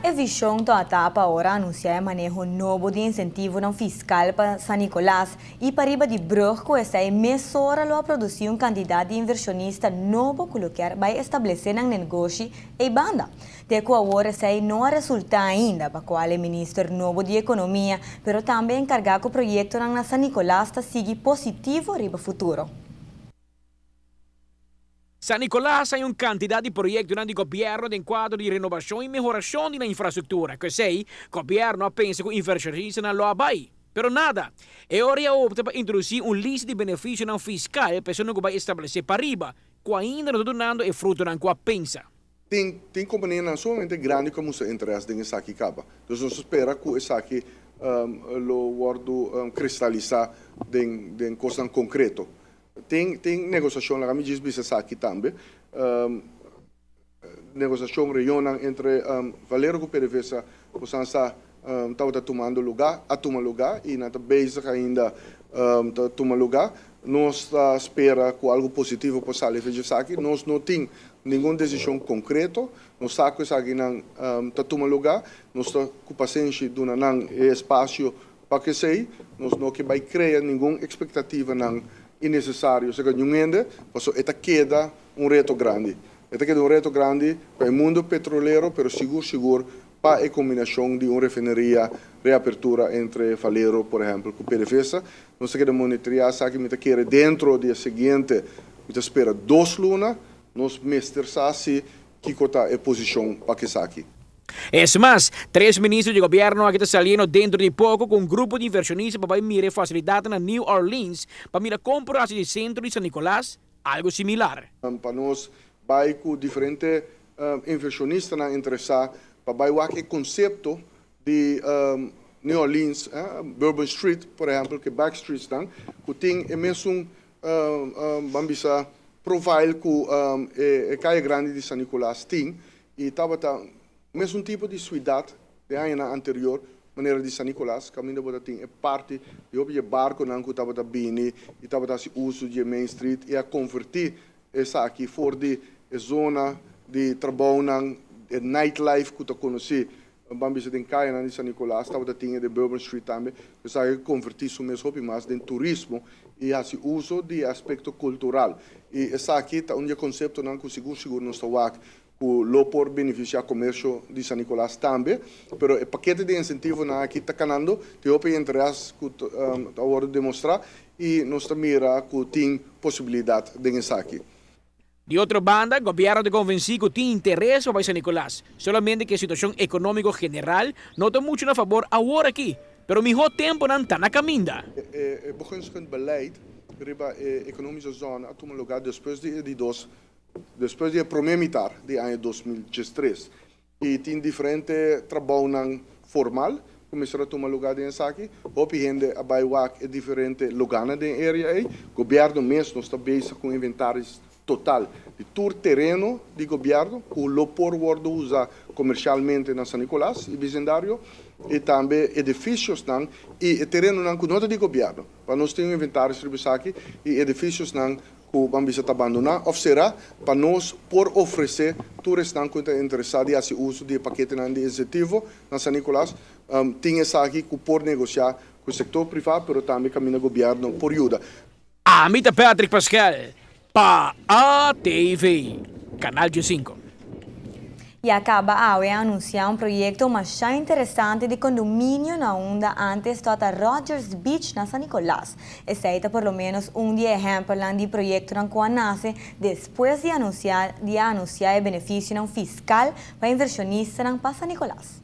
E vision ta pa ora anuncia e maneho nobo di incentivo fiscal pa San Nicolas y pariba di brug cu esey mesora lo produci un cantidad di inversionista nobo cu kier bay establece un negoshi ey banda. Te cu awor esey no a resulta ainda, pa cual e minister nobo di Economia, pero tambe encarga cu e proyecto na San Nicolas ta sigui positivo riba futuro. San Nicolas tin un cantidad di proyecto di gobierno den cuadro di renobacion y mehoracion di infrastructura. Cu esey, gobierno a pensa cu inversionista lo bay. Pero nada. E ora a opta pa introduci un lista di beneficio fiscal pa esnan cu bay establece pariba, cu ainda no ta dunando e fruto cu a pensa. Tin compania sumamente grandi cu ta interesa den esaki caba. Anto, nos ta spera cu esaki lo wordo cristalisa den cos concreto. Tin negociacion, laga mi bisa esaki tambe, negociacion regional entre Valero cu PDVSA, cu ta tumando luga, a tuma luga y nan ta bezig ainda ta tuma luga. Nos ta spera cu algo positivo por sali di esaki. Nos no tin ningun decision concreto, nos sa cu esaki nan ta tuma luga, nos ta cu pasenshi duna nan espacio pa cu esey, nos no kier bay crea ningun expectativa nan innecesario, sea ningun hende, paso e ta keda un reto grandi. E ta keda un reto grandi pa e mundo petrolero, pero sigur sigur pa e combinacion di un refineria reapertura entre Valero, por ehempel, cu PDVSA. Nos ta keda monitorea esaki, mi ta kere den e siguiente, mi ta spera 2 luna, nos mester sa si kico ta e posicion pa esaki. Es mas, tres minister di gobierno aki ta saliendo dentro di poco cu un grupo di inversionista pa mira facilidad na New Orleans pa mira con por di centro di San Nicolas, algo similar. Pa nos bay cu diferente inversionista interesa pa bay e concepto di New Orleans, Bourbon Street, por ehempel, cu backstreets nan, cu tin e mesun ban bisa profile cu e Caya Grandi di San Nicolas tin y tabata mesun tipo di ciudad di aña anterior, manera di San Nicolas, caminda bo tin e parti di hopi barco nan cu tabata bini y tabata haci uso di Main Street y a converti esaki for di zona di trabou nan nightlife cu ta conoci, ban bisa, den caya di San Nicolas, tabata tin di Bourbon Street tambe, esaki a converti su mes hopi mas den turismo y haci uso di aspecto cultural. Y esaki ta un concepto nan cu sigur sigur nos ta wak cu lo por beneficia comercio di San Nicolas tambe, pero e pakete di incentivo nan aki ta canando, tin hopi interes cu ta wordo demostra y nos ta mira cu tin posibilidad den esaki. Di otro banda, gobierno ta convenci cu tin interes pa San Nicolas, solamente cu e situacion economico general no ta mucho na fabor awor aki, pero miho tempo nan ta na caminda. E begunstigend beleid riba e economische zone a tuma luga despues di prome mitar di aña 2013 y tin diferente trabou formal cuminsa tuma luga den esaki. Hopi hende a bay wak e diferente luga den area ey. Gobierno mes nos ta bezig cu inventario total di tur tereno di gobierno cu lo por wordo usa comercialmente na San Nicolas y vecindario y tambe edificio nan y tereno nan cu no ta di gobierno. Pa nos tin un inventario aki y edificio nan cu ban bisa abandona of sera pa nos por ofrece tur esnan cu ta interesa di haci uso di pakete di incentivo na San Nicolas, tin esaki cu por negocia cu e sector priva, pero tambe caminda gobierno por yuda. Ami ta Patrick Pascal, pa ATV, Canal 5. Y a caba di anuncia un proyecto mas interesante di condominio na unda antes tabata Rogers Beach na San Nicolas. Esey ta por lo menos un di ehempel di proyecto cu a nace despues di anuncia e beneficio fiscal pa inversionista pa San Nicolas.